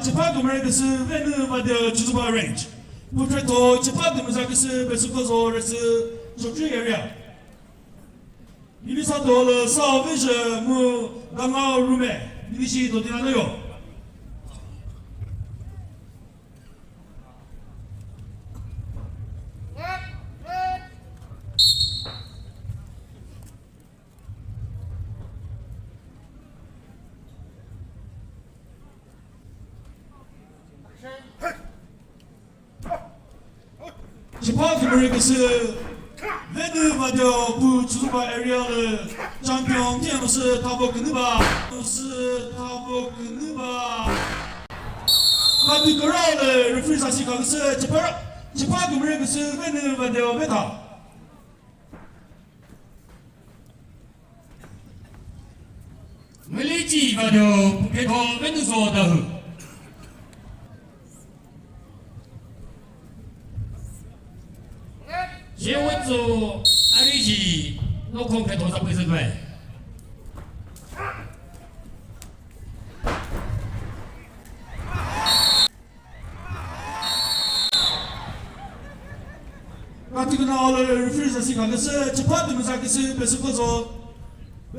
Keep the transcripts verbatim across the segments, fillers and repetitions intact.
Chipha kümüre küsü Venü Vadeo Chozuba Range. Putretho chipha kümüza küsü Besukozo Resü Chokri area. Yimisa dolo sa vizhe mu danga rume. Yimishi do dinanoyo. Chipha kümüre küsü Venü Vadeo pu Chozuba area lü champion thie müsü thabo künüba. Müsü thabo künüba. Kati kara lü referee sasi ka küsü chipha, chipha kümüre küsü Venü Vadeo beta. Mülüchi Vadeo Puketho Venüzo Dawhuo. Shewetso Ariji Nokhong Phetho za püzü kwe. Katikuna ole referee sasi ka küsü chipha tümüza küsü Besukozo,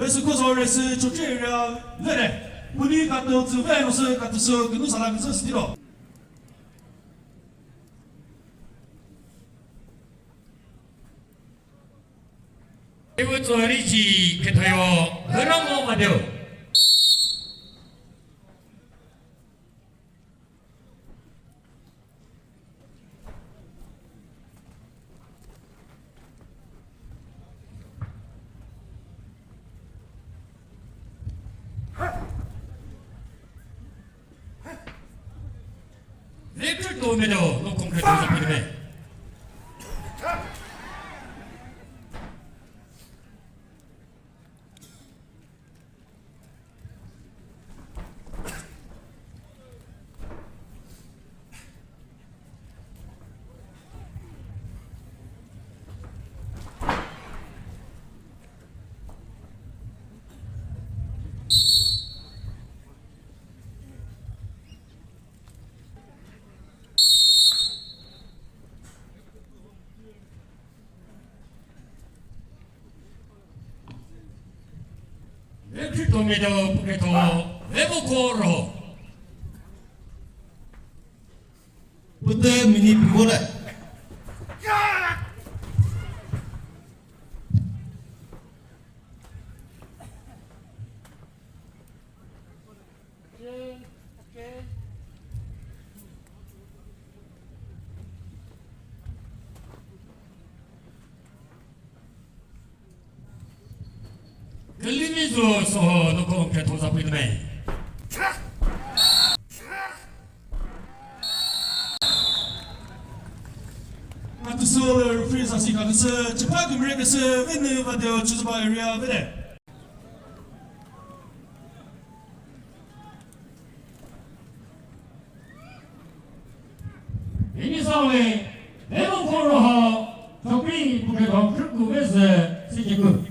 Besukozo Resü Chokri area vere. Puni katü tsü ve müsü katüsü künü sala küsü stilo. Ewu tsori chi kethayo hüramo madeo. Victor Domino, no concreto, no pide. Victor Domino, Puketho, Vemokoro. Pute mini pigole. Külimi zo soho noko ketho za pui nai. Katüsü referee sasi katüsü, chipha kümüre küsü, Venü Vadeo Chozuba area vede. Ini sawle, Vemokoro ho, Chokri Puketho khrüku vese, sikiku.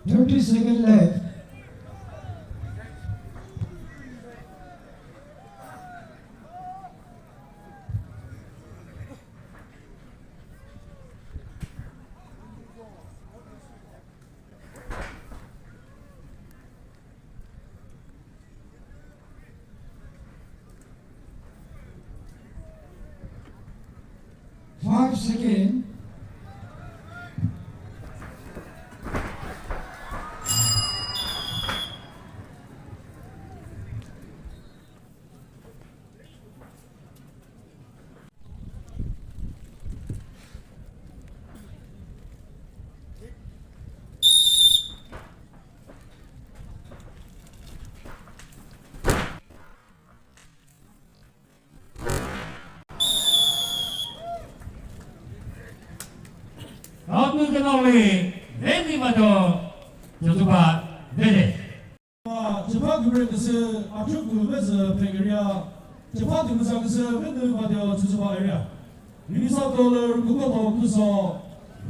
Thirty second left. Five second. Künole, Veni Vado, Joshua Vede. Chepha kümre küsü, Achuku Vezü Phegeria. Chepha tümüsa küsü, Veni Vado, Joshua Area. Minnesota lü Kukoto Kuso,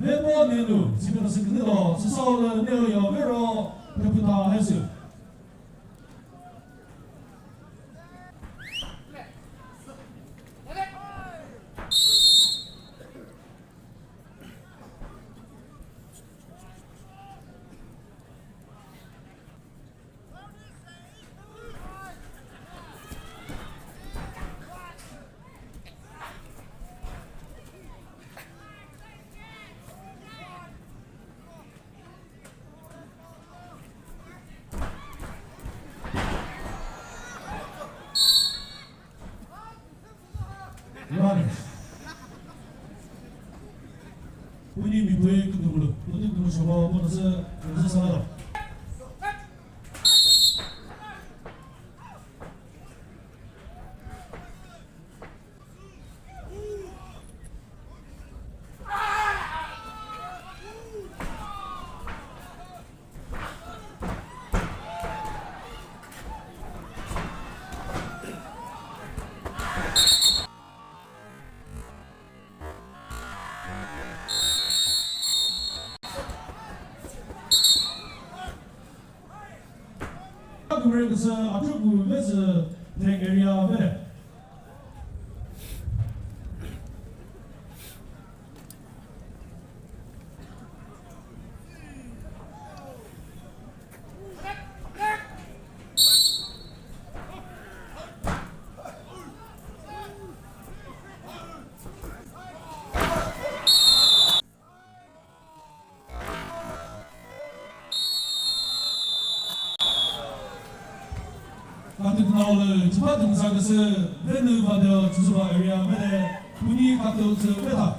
Vepo Nenu, Sipena Siknilo, Sisao lü Neo Yo Vero, Pepita Hesu. Runners. Uni mi pui kutubulu, kuti kutubulu shobo, bonus, bonus salado. Kümre küsü Achuku Vezü Phegeria Vede. Katütnao lü chipha tümüsa küsü Venu Vadeo Chozuba area mele kuni katü tsü vetha.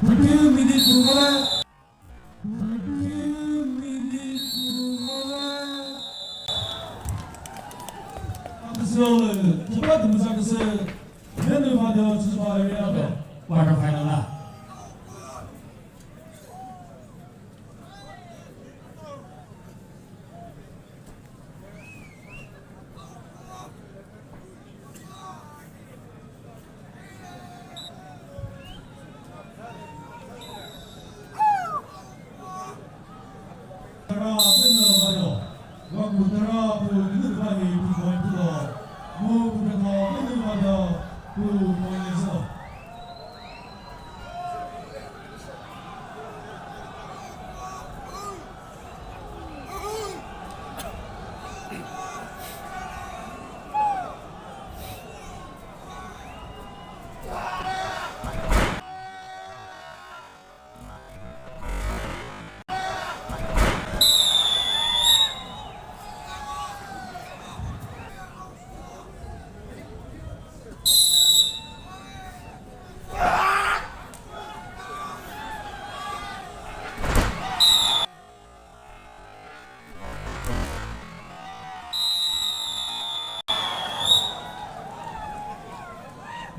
Two minutes. Two minutes. Atüsüle, chapa tümüsa küsü, Venu Vadeo Chozuba area quarter final la. Tara Venu Vadeo, wa ku Tara pu kinu ba ni pu point pu lo, mu pu kha Venu Vadeo pu point le so.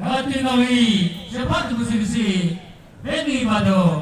Kati noli, shepat kusibisi, Venu Vadeo